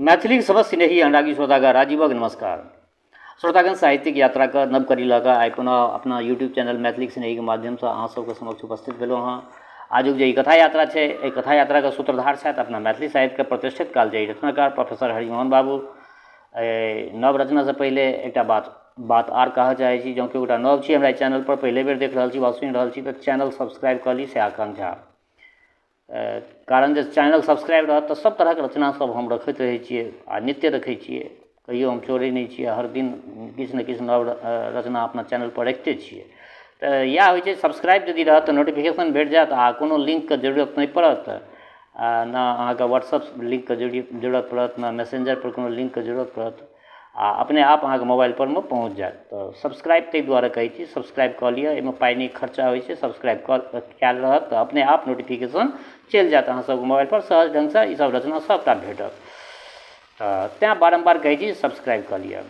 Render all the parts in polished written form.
मैथिलीक समस्त स्नेही अनुरागी श्रोतागण राजीवक नमस्कार। श्रोतागण, साहित्यिक यात्राके नव कड़ी लऽ कऽ आइ पुनः अपना यूट्यूब चैनल मैथिलीक स्नेहीके माध्यमसँ अहाँ सबके समक्ष उपस्थित भेलहुँ हँ। आजुक जे ई कथा यात्रा छै, एहि कथा यात्राके सूत्रधार छथि अपना मैथिली साहित्यके प्रतिष्ठित कालजयी रचनाकार प्रोफेसर हरिमोहन बाबू। एहि नव रचनासँ पहिले एकटा बात बात आर कहऽ चाहै छी, जँ केओ गोटा नव छी हमरा एहि चैनलपर पहिले बेर देख रहल छी वा सुनि रहल छी तऽ चैनल सब्सक्राइब कऽ ली से आकांक्षा। कारण जे चैनल सब्सक्राइब रहत तऽ सब तरहके रचना सब हम रखैत रहै छियै आ नित्य रखै छियै, कहियो हम छोड़ै नहि छियै, हर दिन किछु ने किछु नव रचना अपना चैनलपर रखिते छियै। तऽ इएह होइ छै, सब्सक्राइब यदि रहत तऽ नोटिफिकेशन भेट जायत आ कोनो लिङ्कके जरूरत नहि पड़त, आ ने अहाँके व्हाट्सअप लिङ्कके जरूरत पड़त, ने मैसेन्जरपर कोनो लिङ्कके जरूरत पड़त, आ अपने आप अहाँके मोबाइल परमे पहुँच जायत। तऽ सब्सक्राइब ताहि दुआरे कहै छी, सब्सक्राइब कऽ लिअ, एहिमे पाइ नहि खर्चा होइ छै। सब्सक्राइब कऽ कयल रहत तऽ अपने आप नोटिफिकेशन चलि जायत अहाँ सबके मोबाइल पर, सहज ढङ्गसँ ई सब रचना सबटा भेटत। तऽ तैँ बारम्बार कहै छी सब्सक्राइब कऽ लिअ,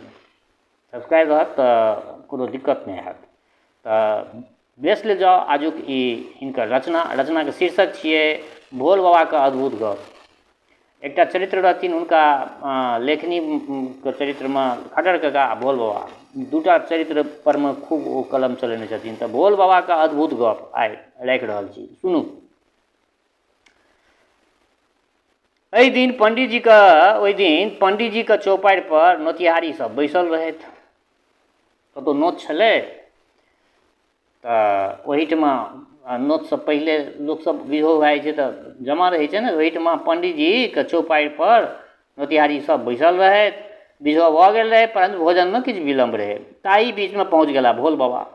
सब्सक्राइब रहत तऽ कोनो दिक्कत नहि हैत। तऽ बेस ले जाउ आजुक ई हिनकर रचना, रचनाके शीर्षक छियै भोल बाबाके अद्भुत गप। एकटा चरित्र रहथिन हुनका लेखनीके चरित्रमे खट्टर कका आ भोल बाबा, दूटा चरित्र परमे खूब ओ कलम चलेने छथिन। तऽ भोल बाबाके अद्भुत गप आइ राखि रहल छी, सुनू। एहि दिन पंडीजीके ओहि दिन पंडीजीके चौपाड़ि पर नोतिहारी सब बैसल रहथि। कतहु नोत छलै तऽ ओहिठमा नोतसँ पहिले लोकसब बिहो भए जाइ छै तऽ जमा रहै छै ने, ओहिठमा पंडीजीके चौपाड़ि पर नोतिहारी सब बैसल रहथि। बिहो भऽ गेल रहै, परन्तु भोजनमे किछु विलम्ब रहै। ताहि बीचमे पहुँच गेला भोल बाबा।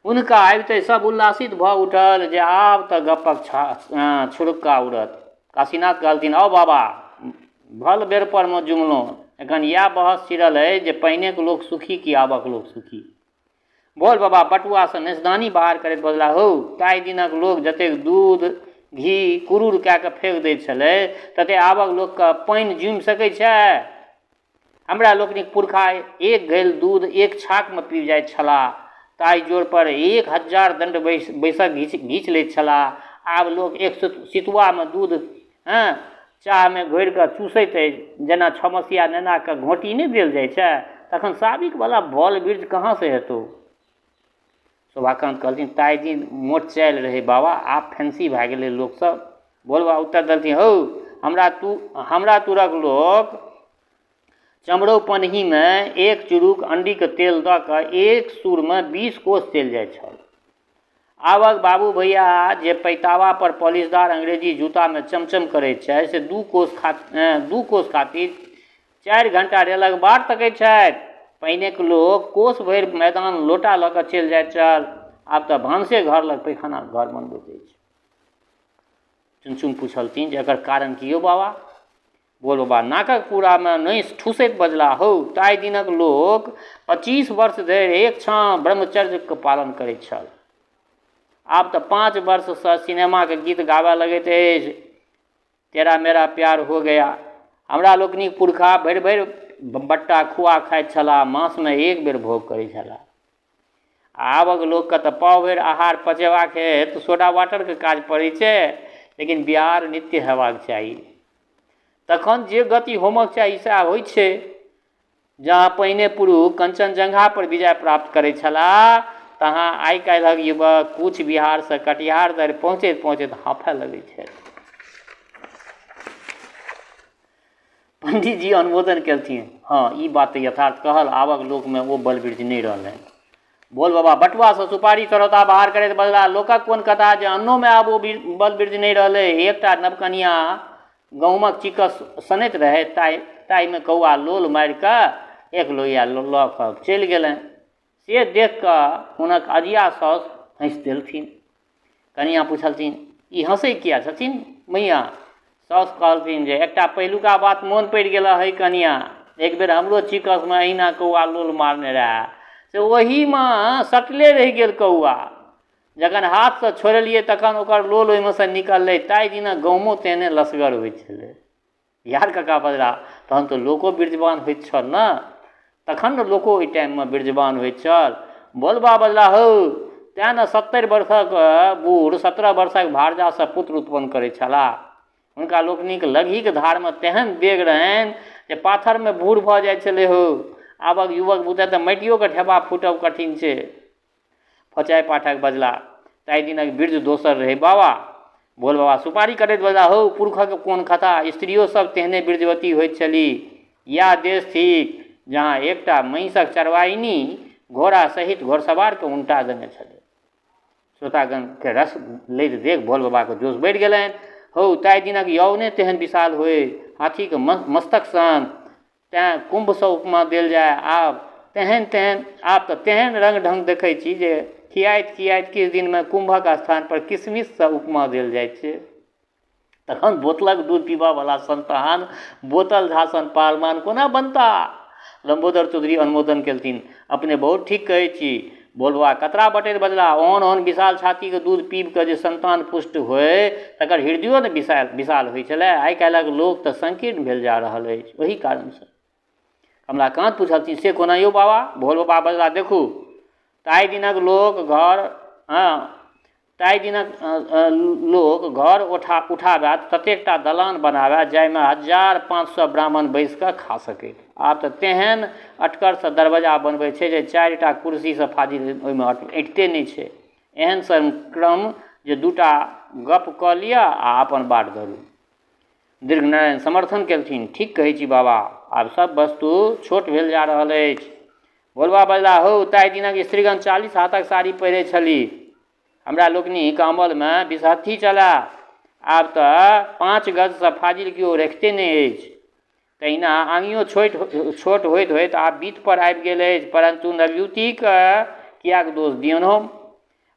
हुनका आबिते सब उल्लासित भऽ उठल जे आब तऽ गप्पक छुड़ुक्का उड़त। काशीनाथ कहलथिन, आउ बाबा, भल बेर परमे जुमलहुँ। एखन इएह बहस छिड़ल अछि जे पहिनेक लोक सुखी कि आबक लोक सुखी। भोल बाबा बटुआसँ नेसदानी बाहर करैत बजला, हौ, ताहि दिनक लोक जतेक दूध घी कुरूर कए कऽ फेक दैत छलै ततेक आबक लोकके पानि जुमि सकै छै? हमरा लोकनिक पुरखा एक घैल दूध एक छाकमे पीबि जाइत छलाह, ताहि जोरपर 1000 दण्ड बैसक घीच लैत छलाह। आब लोक एक सितुआमे दूध चाहमे घोरि कऽ चूसैत अछि, जेना छमसिया नेनाके घोंटी नहि देल जाइ छै। तखन साबिकवला बल वृद्ध कहाँसँ हेतौ? शोभाकान्त कहलथिन, ताहि दिन मोट चालि रहै बाबा, आब फैंसी भए गेलै लोकसभ। भोल बाबा उत्तर देलथिन, हौ, हमरा तुरक लोक चमरौ पनहीमे एक चुरुक अंडीके तेल दऽ कऽ एक सूरमे 20 कोस चलि जाइत छल। आबक बाबू भैया जे पैताबा पर पॉलिशदार अंग्रेजी जूतामे चमचम करैत छै से 2 कोस खातिर 4 घंटा रेलक बाट तकैत छथि। पहिनेक लोक कोस भरि मैदान लोटा लऽ कऽ चलि जाइत छल, आब तऽ भानसे घर लग पैखाना घर बनबैत अछि। चुनचुन पुछलथिन जे एकर कारण की यौ बाबा? बोल बाबा नाकक पूरामे नहि ठूसैत बजला, हौ, ताहि दिनक लोक 25 वर्ष धरि एक छाँह ब्रह्मचर्यके पालन करैत छल, आब तऽ 5 वर्षसँ सिनेमाके गीत गाबऽ लगैत अछि, तेरा मेरा प्यार हो गया। हमरा लोकनिक पुरखा भरि भरि बट्टा खुआ खाइत छलाह, मासमे एक बेर भोग करैत छलाह। आबक लोकके तऽ पाव भरि आहार पचेबाक हेतु सोडा वाटरके काज पड़ै छै, लेकिन बिहार नित्य हेबाक चाही, तखन जे गति होमक चाही सएह होइ छै। जहाँ पहिने पुरुष कंचनजंघा पर विजय प्राप्त करैत छलाह, तहाँ आइ काल्हिक युवक कूच बिहारसँ कटिहार धरि पहुँचैत पहुँचैत हाँफय लगैत छथि। पंडीजी अनुमोदन केलथिन, हँ, ई बात तऽ यथार्थ कहल, आबक लोकमे ओ बलवृद्धि नहि रहलनि। भोल बाबा बटुआसँ सुपारी चरौता बाहर करैत बजला, लोकक कोन कथा जे अन्नोमे आब ओ बलवृद्धि नहि रहलै। एकटा नवकनिया गहूमक चिकस सनैत रहै, ताहिमे कौआ लोल मारि कऽ एक लोहिया लऽ कऽ चलि गेलनि। से देख कऽ हुनक अजिया साउस हँसि देलथिन। कनियाँ पुछलथिन, ई हँसै किया छथिन मैया? साउस कहलथिन जे एकटा पहिलुका बात मोन पड़ि गेल है कनियाँ, एक बेर हमरो चिकसमे अहिना कौआ लोल मारने रहए, से ओहीमे सटले रहि गेल कौआ। जखन हाथसँ छोड़ेलियै तखन ओकर लोल ओहिमे सँ निकललै। ताहि दिनक गहूमो तेहने लसगर होइ छलै। यार कका बजला, तहन तऽ लोको वीर्यवान होइत छल ने, तखन ने लोको ओहि टाइममे वीर्यवान होइत छल। भोलबा बजला, हौ, तेँ ने 70 वर्षक बूढ़ 17 वर्षक भारजासँ पुत्र उत्पन्न करैत छलाह। हुनका लोकनिक लगहीक धारमे तेहन वेग रहनि जे पाथरमे भूर भऽ जाइ छलै हौ। आबक युवक बुते तऽ माटियोके ढेबा फूटब कठिन छै। फोचाइ पाठक बजला, ताहि दिनक बिर्ज दोसर रहै बाबा। भोल बाबा सुपारी कटैत बजला, हौ पुरुखक कोन कथा, स्त्रियो सब तेहने बिर्जवती होइत छली। इएह देश थिक जहाँ एकटा महिषक चरवाहिनी घोड़ा सहित घोड़सवारके उनटा देने छलै। श्रोतागणके रस लैत देख भोल बाबाके जोश बढ़ि गेलनि। हौ ताहि दिनक यौवने तेहन विशाल होइ, हाथीके मस्तक सन, तैँ कुम्भसँ उपमा देल जाय। आब तेहन तेहन आब तऽ तेहन रङ्ग ढङ्ग देखै छी जे खियाइत खियाइत किछु दिनमे कुम्भक स्थानपर किशमिशसँ उपमा देल जाइ छै। तखन बोतलक दूध पीबऽवला सन्तान बोतल झा सन पहलमान कोना बनता? लम्बोदर चौधरी अनुमोदन केलथिन, अपने बहुत ठीक कहै छी। भोलबा कतरा बटैत बजला, ओहन ओहन विशाल छातीके दूध पीबि कऽ जे सन्तान पुष्ट होय तकर हृदयो ने विशाल विशाल होइ छलै। आइ काल्हिक लोक तऽ संकीर्ण भेल जा रहल अछि ओही कारणसँ। कमलाकान्त पुछलथिन, से कोना यौ बाबा? भोल बाबा बजला, देखू ताहि दिनक लोक घर हँ ताहि दिनक लोक घर उठाबए ततेक टा दलान बनाबए जाहिमे 1500 ब्राह्मण बैसि कऽ खा सकय। आब तऽ तेहन अटकरसँ दरवाजा बनबै छै जे 4टा कुर्सीसँ फाजिल ओहिमे अटिते नहि छै। एहन सन क्रम जे 2टा गप कऽ लिअ आ अपन बाट धरू। दीर्घनारायण समर्थन केलथिन, ठीक कहै छी बाबा, आब सब वस्तु छोट भेल जा रहल अछि। भोलबा बजला, हौ ताहि दिनक स्त्रीगण 40 हाथक साड़ी पहिरै छली। हमरा लोकनिक अमलमे बिसहत्थी चलए। आब तऽ 5 गजसँ फाजिल केओ रखिते नहि अछि। तहिना आङियो छोट छोट होइत होइत आब बीतपर आबि गेल अछि। परन्तु नवयुवतीके किएक दोष दियौन हम?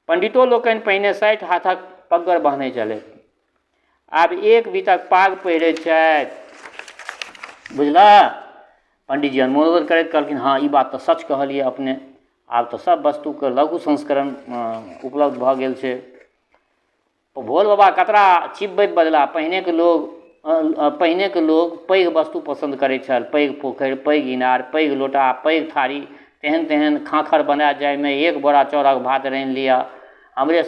पण्डितो लोकनि पहिने 60 हाथक पग्गर बन्हने छलथि, आब 1 बीतक पाग पहिरैत छथि। बुझलह? पण्डितजी अनुमोदन करैत कहलखिन, हँ ई बात तऽ सच कहलियै अपने। आब तऽ सब वस्तुके लघु संस्करण उपलब्ध भऽ गेल छै। भोल बाबा कतरा चिबबैत बजला, पहिनेके लोक पैघ वस्तु पसन्द करैत छल। पैघ पोखरि, पैघ इनार, पैघ लोटा, पैघ थारी, तेहन तेहन खाँखर बनाए जाहिमे 1 बोरा चाउरक भात रान्हि लिअ। हमरे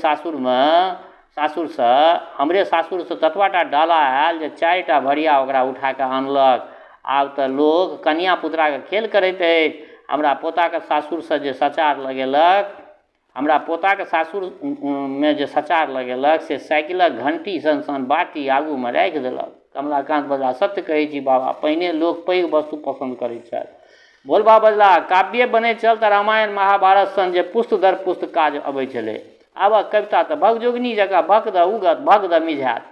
सासुरसँ ततबा टा डाला आयल जे 4टा भरिया ओकरा उठा कऽ आनलक। आब तऽ लोक कनिया पुतराके खेल करैत अछि। हमरा पोताके सासुरसँ जे सचार लगेलक हमरा पोताके सासुरमे जे सचार लगेलक से साइकिलक घण्टी सन सन बाटी आगूमे राखि देलक। कमलाकान्त बजला, सत्य कहै छी बाबा, पहिने लोक पैघ वस्तु पसन्द करैत छल। भोलबा बजला, काव्ये बनैत छल तऽ रामायण महाभारत सन जे पुस्त दर पुस्त काज अबै छलै। आबक कविता तऽ भगजोगनी जकाँ भक दऽ उगत भक दऽ मिझायत।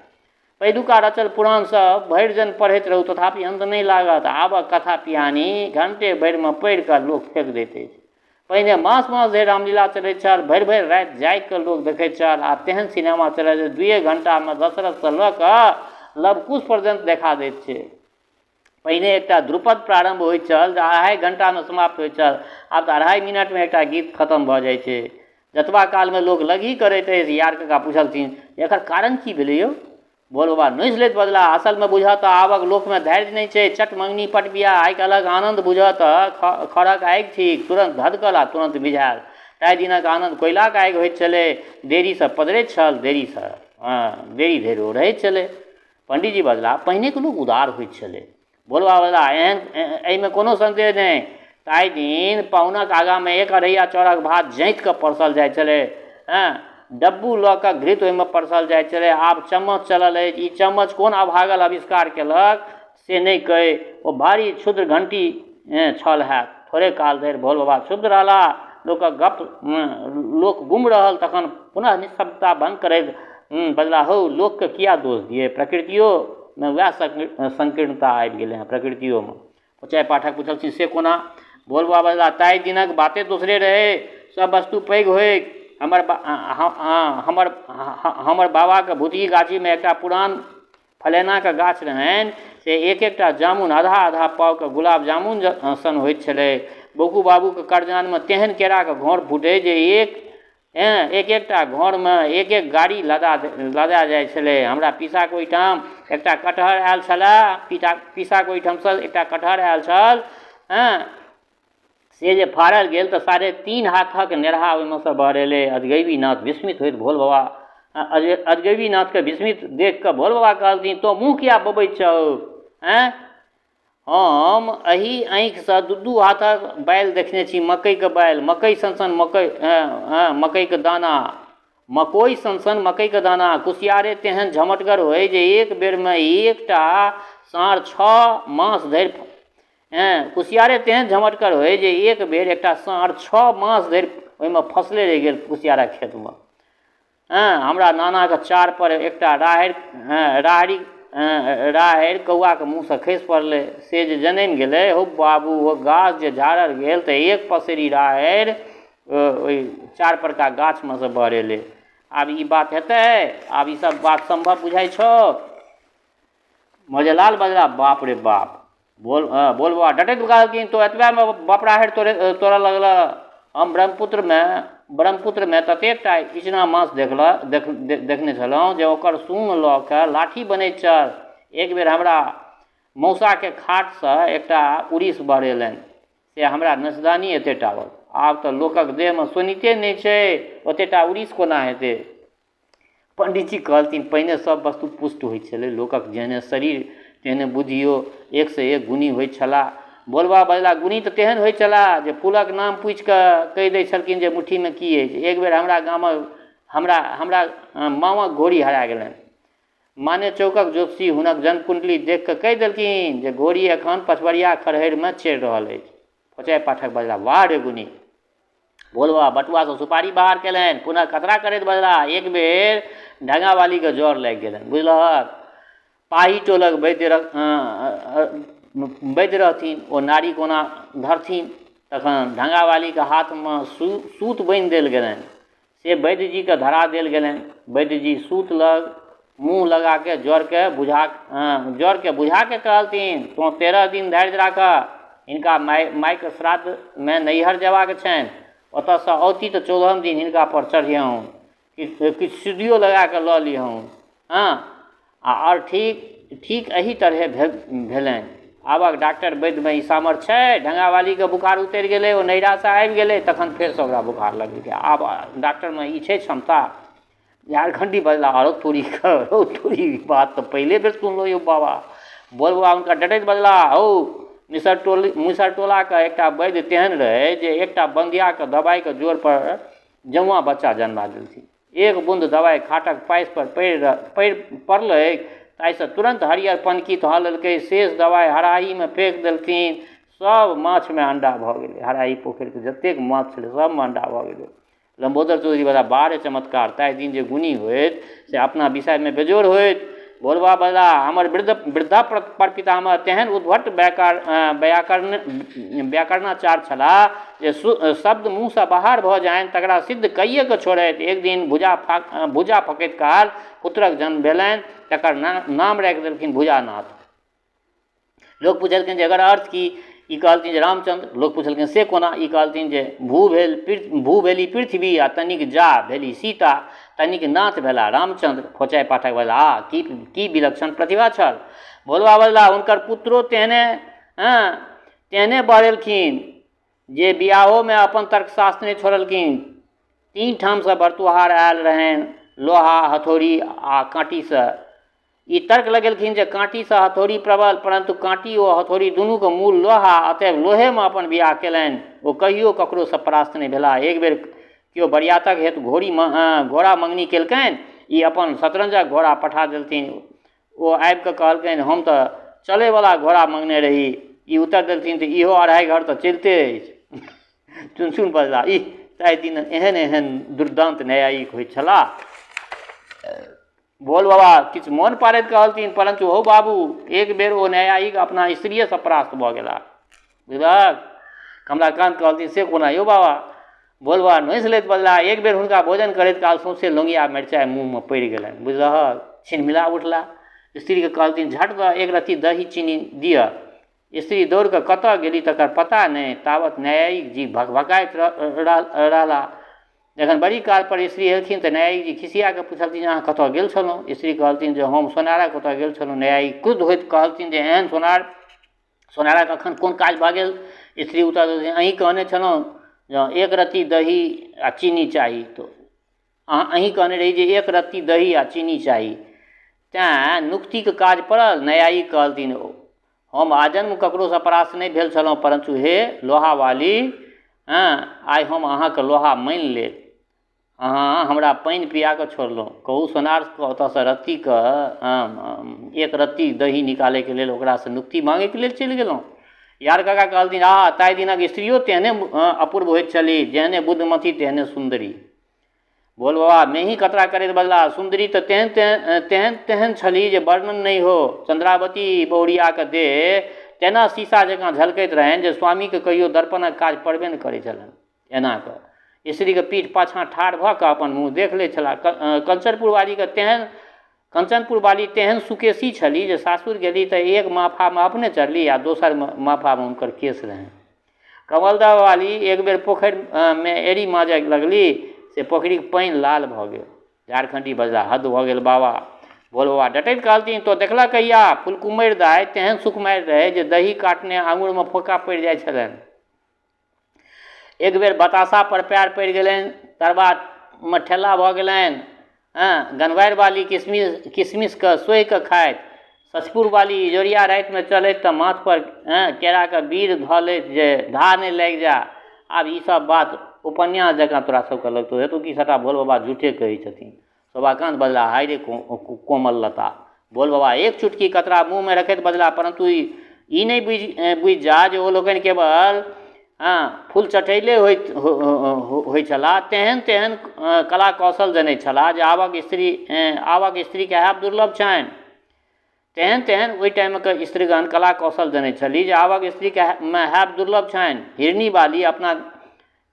पहिलुका रचल पुराण सब भरि जन पढ़ैत रहू तथापि अन्त नहि लागत। आबक कथा पिहानी घण्टे भरिमे पढ़ि कऽ लोक फेक दैत अछि। पहिने मास मास धरि रामलीला चलैत छल, भरि भरि राति जागि कऽ लोक देखैत छल। आब तेहन सिनेमा चलल जे 2 घण्टामे दशरथसँ लऽ कऽ लवकुश पर्यन्त देखा दैत छै। पहिने एकटा ध्रुपद प्रारम्भ होइत छल जे 2.5 घण्टामे समाप्त होइत छल। आब तऽ 2.5 मिनटमे एकटा गीत खतम भऽ जाइ छै। जतबा कालमे लोक लगही करैत अछि। यार काका पुछलथिन, एकर कारण की भेलै यौ? भोल बाबा नोसि लैत बजला, असलमे बुझऽ तऽ आबक लोकमे धैर्य नहि छै। चट मङ्गनी पट बियाह। आइ काल्हिक आनन्द बुझऽ तऽ खड़क आगि थिक, तुरन्त धधकल आ तुरन्त मिझायल। ताहि दिनक आनन्द कोयलाक आगि होइत छलै, देरीसँ पजरैत छल, देरीसँ देरी धरि ओ रहैत छलै। पण्डितजी बजला, पहिनेके लोक उदार होइत छलै। भोलबा बजला, एहन एहिमे कोनो सन्देह नहि। ताहि दिन पाहुनक आगाँमे 1 अढ़ैया चाउरक भात जाँति कऽ परसल जाइ छलै। हँ, डब्बू लऽ कऽ घृत ओहिमे परसल जाइ छलै। आब चम्मच चलल अछि। ई चम्मच कोन अभागल आविष्कार केलक से नहि कहि, ओ भारी क्षुद्र घण्टी छल हैत। थोड़े काल धरि भोल बाबा क्षुब्ध रहला। लोकक गप लोक गुम रहल। तखन पुनः निःशब्दता भंग करैत बजला, हौ लोकके किया दोष दियै, प्रकृतियोमे वएह संकीर्णता आबि गेलै हँ। प्रकृतियोमे फोचाइ पाठक पुछलखिन, से कोना? भोल बाबा बजला, ताहि दिनक बाते दोसरे रहै, सब वस्तु पैघ होइक। हमर बाबाके भुतही गाछीमे एकटा पुरान फलेनाके गाछ रहनि से एक एकटा जामुन आधा आधा पावके गुलाब जामुन सन होइत छलै। बौकू बाबूके करजानमे तेहन केराके घौर फूटै जे एक एकटा घरमे एक एक गाड़ी लदा जाइ छलै। हमरा पीसाके ओहिठाम एकटा कटहर आयल छलए, पीसाके ओहिठामसँ एकटा कटहर आयल छल। हँ, से जे फाड़ल गेल तऽ 3.5 हाथक नेरहा ओहिमे सँ बहरेलै। अजगैबी नाथ विस्मित होइत भोल बाबा अजगैबीनाथके विस्मित देखि कऽ भोल बाबा कहलथिन, तोँ मुँह किए बबैत छौ आँय? हम एहि आँखिसँ दू दू हाथक बालि देखने छी, मकइके बालि, मकइ सन सन मकइ, मकइके दाना, मकइ सन सन मकइके दाना, कुसियारे तेहन झमटगर होइ जे एक बेरमे एकटा साँढ़ 6 मास धरि, कुसियारे तेहन झमटगर होइ जे एक बेर एकटा साँढ़ 6 मास धरि ओहिमे फँसले रहि गेल कुसियारक खेतमे। हमरा नानाके चारपर एकटा राहड़ि राहड़ि राहड़ि कौआके मुँहसँ खसि पड़लै, से जे जनमि गेलै, हौ बाबू, ओ गाछ जे झाड़ल गेल तऽ एक पसेरी राहड़ि ओहि चार परका गाछमे सँ बहरेलै। आब ई बात हेतै? आब ई सब बात सम्भव बुझाइ छौ? मजेलाल बजला, बाप रे बाप। बोल बोल बाबा डटैत कहलखिन, तो एतबेमे बाप राहड़ि तोड़ऽ लगलह। हम ब्रह्मपुत्रमे ततेक टा इचना माछ देखने छलहुँ जे ओकर सूँग लऽ कऽ लाठी बनैत छल। एक बेर हमरा मौसाके खाटसँ एकटा उड़ीस बहरेलनि, से हमरा नचदानी एतेक टा आबल। आब तऽ लोकक देहमे शोणिते नहि छै, ओतेक टा उड़ीस कोना हेतै? पण्डितजी कहलथिन, पहिने सब वस्तु पुष्ट होइ छलै, लोकक जेहने शरीर तेहने बुद्धियो, एकसँ एक गुणी होइ छलाह। भोलबा बजला, गुणी तऽ तेहन होइ छलाह जे फूलक नाम पूछिकऽ कहि दै छलखिन जे मुट्ठीमे की अछि। एक बेर हमरा गामक हमरा हमरा मामक घोड़ी हरा गेलनि। माने चौकक ज्योतिषी हुनक जन्मकुण्डली देखिकऽ कहि देलखिन जे घोड़ी एखन पछबरिया खरहरिमे चरि रहल अछि। फोचाइ पाठक बजला, वाह रे गुणी। भोलबा बटुआसँ सुपारी बाहर केलनि, पुनः खतरा करैत बजला, एक बेर ढङ्गावालीके जर लागि गेलनि, बुझलहक? पाही टोलक वैद्य वैद्य रहथिन, ओ नाड़ी कोना धरथिन? तखन ढङ्गावालीके हाथमे सूत बान्हि देल गेलनि, से वैद्यजीके धरा देल गेलनि। वैद्यजी सूत लग मुँह लगाके जरके बुझा जरके बुझाके कहलथिन, तोँ 13 दिन धैर्य राखह, हिनका मायके श्राद्धमे नैहर जेबाक छनि, ओतऽसँ औती तऽ 14 दिन हिनका पर चढ़ियहुन, किछु सिद्धियो लगाकऽ लऽ लियहुन। हँ, आओर ठीक एही तरहे भेलनि। आबक डॉक्टर वैद्यमे ई सामर्थ्य छै? ढङ्गावालीके बुखार उतरि गेलै, ओ नैहरासँ आबि गेलै, तखन फेरसँ ओकरा बुखार लगेलकै। आब डॉक्टरमे ई छै क्षमता? झारखण्डी बजला, आरो तोरीके, हौ तोरी, ई बात तऽ पहिले बेर सुनलहुँ यौ बाबा। बोलबा हुनका डटैत बजला, हौ मिसर टोलाके एकटा वैद्य तेहन रहै जे एकटा बन्दियाके दवाइके जोरपर जौआँ बच्चा जन्मा देलथिन। एक बून्द दवाइ खाटक पासि पर पड़ि पड़लै, ताहिसँ तुरन्त हरियर पनकी धऽ लेलकै। शेष दवाइ हराहीमे फेक देलथिन, सब माछमे अण्डा भऽ गेलै। हराही पोखरिके जतेक माछ छलै सबमे अण्डा भऽ गेलै। लम्बोदर चौधरी बजला, बाह रे चमत्कार, ताहि दिन जे गुणी होइत से अपना विषयमे बेजोड़ होइत। भोलबा बजला, हमर वृद्धा परपितामह तेहन उद्भट व्याकरणाचार्य छलाह जे शब्द मुँहसँ बाहर भऽ जानि तकरा सिद्ध कइए कऽ छोड़थि। एक दिन भुजा फँकैत काल पुत्रक जन्म भेलनि, तकर नाम राखि देलखिन भुजानाथ। लोक पुछलखिन जे एकर अर्थ की? ई कहलखिन जे रामचन्द्र। लोक पुछलखिन से कोना? ई कहलथिन जे भू भेली पृथ्वी आ तनिक जा भेली सीता, तनिक नाथ भेला रामचन्द्र। फोचाइ पाठक बजला, आ की विलक्षण प्रतिभा छल। भोलबा बजला, हुनकर पुत्रो तेहने बहरेलखिन जे बियाहोमे अपन तर्कशास्त्र नहि छोड़लखिन। 3 ठामसँ बरतुहार आयल रहनि, लोहा, हथौड़ी आ काँटीसँ। ई तर्क लगेलखिन जे काँटीसँ हथौड़ी प्रबल, परन्तु काँटी ओ हथौड़ी दुनूके मूल लोहा, अतएव लोहेमे अपन बियाह केलनि। ओ कहियो ककरोसँ परास्त नहि भेलाह। एक बेर केओ बरियातक हेतु घोड़ा मङ्गनी केलकनि, ई अपन शतरंजक घोड़ा पठा देलथिन। ओ आबिकऽ कहलकनि, हम तऽ चलैवला घोड़ा मङ्गने रही। ई उत्तर देलथिन तऽ इहो 2.5 घर तऽ चलिते अछि। चुनचुन बजला, इह, ताहि दिन एहन एहन दुर्दान्त न्यायिक होइत छलाह। भोल बाबा किछु मोन पाड़ैत कहलथिन, परन्तु हौ बाबू, एक बेर ओ न्यायिक अपना स्त्रिएसँ परास्त भऽ गेला। बुझलक? कमलाकान्त कहलथिन, से कोना यौ बाबा? भोल बाबा नोसि लैत बजला, एक बेर हुनका भोजन करैत काल सौंसे लौंगिया मिरचाइ मुँहमे पड़ि गेलनि। बुझलहक? छिनमिला उठला। स्त्रीके कहलथिन, झट दऽ एक रत्ती दही चीनी दिअ। स्त्री दौड़ कऽ कतऽ गेली तकर पता नहि। तावत न्यायिक जी भकभकाइत रहला। जखन बड़ी काल पर स्त्री एलखिन तऽ न्यायिक जी खिसिया कऽ पुछलथिन जे अहाँ कतऽ गेल छलहुँ? स्त्री कहलथिन जे हम सोनारक ओतऽ गेल छलहुँ। न्यायिक क्रुद्ध होइत कहलथिन जे एहन सोनारक एखन कोन काज भऽ गेल? स्त्री उत्तर देलथिन, अहीं कहने छलहुँ जे एक रत्ती दही आ चीनी चाही। तऽ अहाँ अहीँ कहने रही जे एक रत्ती दही आ चीनी चाही, तेँ नुक्तीक काज पड़ल। नैयायिक कहलथिन, हम आजन्म ककरोसँ परास्त नहि भेल छलहुँ, परन्तु हे लोहावाली, आइ हम अहाँके लोहा मानि लेल। अहाँ हमरा पानि पिया कऽ छोड़लहुँ। कहू, सोनारके ओतऽसँ रत्तीके एक रत्ती दही निकालैके लेल ओकरासँ नुक्ती माँगैके लेल चलि गेलहुँ। यार काका कहलथिन, आहा, ताहि दिनक स्त्रियो तेहने अपूर्व होइत छली, जेहने बुद्धमती तेहने सुन्दरी। भोल बाबा मेही कतरा करैत बजलाह, सुन्दरी तऽ तेहन तेहन तेहन तेहन छली जे वर्णन नहि हो। चन्द्रावती बहुरियाके देह तेना शीशा जकाँ झलकैत रहनि जे स्वामीके कहियो दर्पणक काज पड़बे नहि करै छलनि। एना कऽ स्त्रीके पीठ पाछाँ ठाढ़ भऽ कऽ अपन मुँह देख लै छलाह। कंचनपुर वाली तेहन सुकेशी छली जे सासुर गेली तऽ एक माफामे अपने चढ़ली आ दोसर माफामे हुनकर केश रहनि। कमलदह वाली एक बेर पोखरिमे एड़ी माँजऽ लगली से पोखरिक पानि लाल भऽ गेल। झारखण्डी बजला, हद भऽ गेल बाबा। भोल बाबा डटैत कहलथिन, तोँ देखलह कहिया? फुलकुम्मरि दाइ तेहन सुकुमारि रहै जे दही काटने आङुरमे फोका पड़ि जाइ छलनि। एक बेर बताशा पर पैर पड़ि गेलनि, तरबामे ठेला भऽ गेलनि। हँ, गनवारि वाली किशमिशके सोहि कऽ खाइत। ससपुर वाली इजोरिया रातिमे चलैत तऽ माथपर केराके बीर धऽ लैत जे धाह नहि लागि जाय। आब ई सब बात उपन्यास जकाँ तोरा सबके लगतौ, हेतौ कि सबटा भोल बाबा झूठे कहै छथिन। शोभाकान्त बजला, हाय रे कोमल लता। भोल बाबा एक चुटकी कतरा मुँहमे रखैत बजला, परन्तु ई नहि बुझि जा जे ओ लोकनि केवल फूल चटैले होइ छलाह, तेहन तेहन कला कौशल जनैत छलाह जे आवक स्त्रीके हैब दुर्लभ छनि। तेहन तेहन ओहि टाइमके स्त्रीगण कला कौशल जनैत छलीह जे आवक स्त्रीके मे हैब दुर्लभ छनि। हिरनी वाली अपना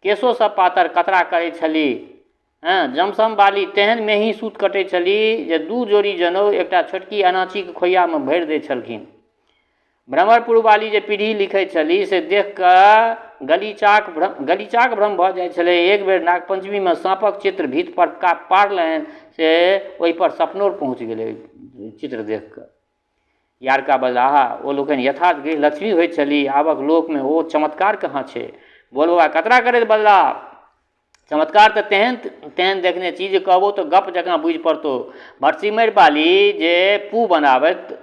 केशोसँ पातर कतरा करैत छलीह। जमसम वाली तेहन मेही सूत कटैत छलीह जे 2 जोड़ी जनउ एकटा छोटकी अनाचीके खोइयामे भरि दैत छलखिन। भ्रमरपुर वाली जे पीढ़ी लिखैत छली से देख कऽ गलीचाक भ्रम भऽ जाइ छलै। एक बेर नागपञ्चमीमे साँपक चित्र भीत पर पारलनि से ओहिपर सपनौर पहुँच गेलै चित्र देख कऽ। यारका बजला, आहा, ओ लोकनि यथार्थ गृहलक्ष्मी होइत छली, आबक लोकमे ओ चमत्कार कहाँ छै। भोल बाबा कतरा करैत बजला, चमत्कार तऽ तेहन तेहन देखने छी जे कहबो तऽ गप जकाँ बुझि पड़तौ। भटसिमरि वाली जे पू बनाबैत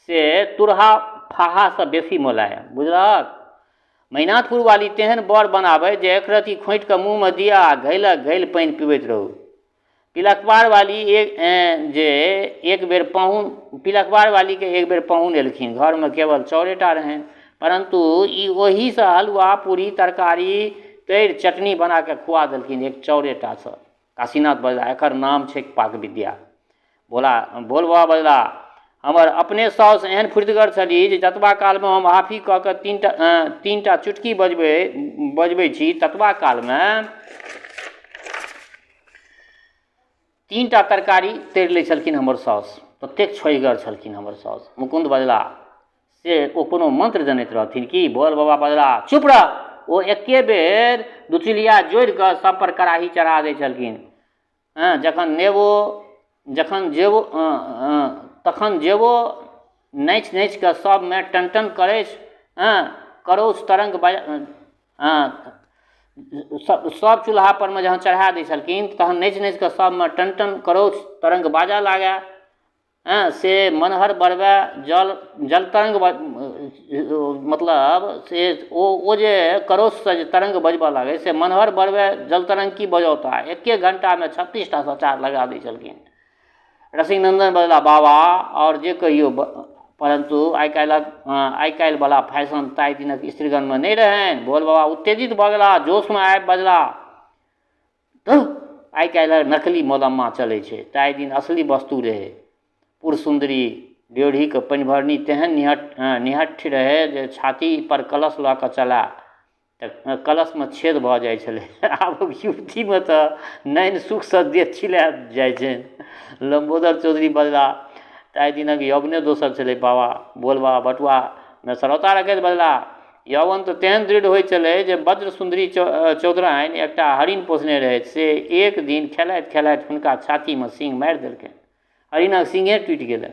से तुरहा फाहासँ बेसी मोलायम, बुझलहक। मैनाथपुर वाली तेहन बड़ बनाबै जे एक रत्ती खोँटि कऽ मुँहमे दिअ आ घैलक घैल पानि पिबैत रहू। पिलखबार वाली एक जे एक बेर पाहुन पिलखबार वालीके एक बेर पाहुन एलखिन, घरमे केवल चाउरेटा रहनि, परन्तु ई ओहीसँ हलुआ पूरी तरकारी तरि चटनी बनाकऽ खुआ देलखिन एक चाउरेटासँ। काशीनाथ बजला, एकर नाम छै पाक विद्या। भोल बाबा बजला, हमर अपने साउस एहन फुर्तिगर छली जे जतबा कालमे हम हाफी कऽ कऽ तीनटा चुटकी बजबै छी ततबा कालमे 3टा तरकारी तरि लै छलखिन हमर साउस। ततेक छोइगर छलखिन हमर साउस। मुकुन्द बजला, से ओ कोनो मंत्र जनैत रहथिन की? भोल बाबा बजला, चुप रह। ओ एके बेर दुचिलिया जोड़ि कऽ सब पर कड़ाही चढ़ा दै छलखिन। जखन जेबो तखन जेबो नाचि नाचि कऽ सबमे टन टन करैछ। करौछ तरंग सब चूल्हा परमे जहन चढ़ा दै छलखिन तहन नाचि नाचि कऽ सबमे टन टन करौछ तरंग बाजऽ लागए। से मनहर बरबए जल तरंग, मतलब से ओ जे करौछसँ जे तरंग बजबऽ लागै से मनहर बरबए जल तरंग की बजौता, एके घण्टामे 36टा सचार लगा दै छलखिन। रसिकनन्दन बजला, बाबा आओर जे कहियौ, परन्तु आइ काल्हिवला फैशन ताहि दिनक स्त्रीगणमे नहि रहनि। भोल बाबा उत्तेजित भऽ गेलाह, जोशमे आबि बजला, धुः, आइ काल्हि नकली मोलम्मा चलै छै, ताहि दिन असली वस्तु रहै। पुरसुन्दरी ड्योढ़ीके पनिभरनी तेहन निहट्ठ रहै जे छाती पर कलश लऽ कऽ चलाए तऽ कलशमे छेद भऽ जाइ छलै। आब युवतीमे तऽ नैन सुखसँ देह छिला जाइ छनि। लम्बोदर चौधरी बजला, ताहि दिनक यौवने दोसर छलै बाबा। भोल बाबा बटुआमे सरौता रखैत बजला, यौवन तऽ तेहन दृढ़ होइ छलै जे वज्र सुन्दरी चौधराइन एकटा हरिण पोसने रहथि, से एक दिन खेलाइत खेलाइत हुनका छातीमे सींग मारि देलकनि। हरिणक सींगे टूटि गेलै।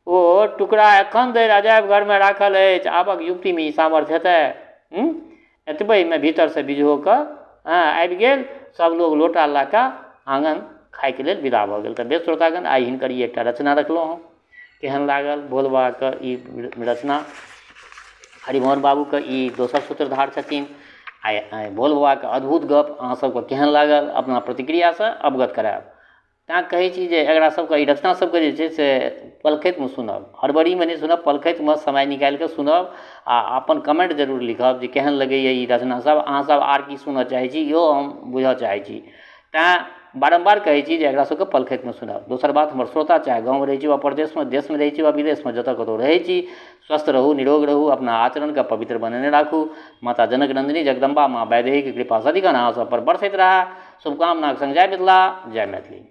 ओ टुकड़ा एखन धरि अजायब घरमे राखल अछि। आबक युवतीमे ई सामर्थ्य हेतै? एतबेमे भीतरसँ बिजहोके आबि गेल। सब लोग लोटा लऽ कऽ आँगन खाइके लेल विदा भऽ गेल। तऽ बेस श्रोतागण, आइ हिनकर ई एकटा रचना रखलहुँ हँ। केहन लागल भोल बाबाके ई रचना? हरिमोहन बाबूके ई दोसर सूत्रधार छथिन। आइ भोल बाबाके अद्भुत गप अहाँ सबके केहन लागल, अपना प्रतिक्रियासँ अवगत करायब। तैँ कहै छी जे एकरा सबके ई रचना सबके जे छै से पलखतिमे सुनब, हड़बड़ीमे नहि सुनब, पलखतिमे समय निकालिकऽ सुनब आ अपन कमेन्ट जरूर लिखब जे केहन लगैए ई रचना सब। अहाँ सब आर की सुनऽ चाहै छी, इहो हम बुझऽ चाहै छी। तैँ बारम्बार कहै छी जे एकरा सबके पलखतिमे सुनब। दोसर बात, हमर श्रोता चाहे गाँवमे रहै छी वा परदेशमे, देशमे रहै छी वा विदेशमे, जतऽ कतौ रहै छी, स्वस्थ रहू, निरोग रहू, अपना आचरणके पवित्र बनेने राखू। माता जनक नन्दिनी जगदम्बा माँ वैदेहीके कृपा सदिखन अहाँ सब पर बरसैत रहए। शुभकामनाके संग जय मिथिला, जय मैथिली।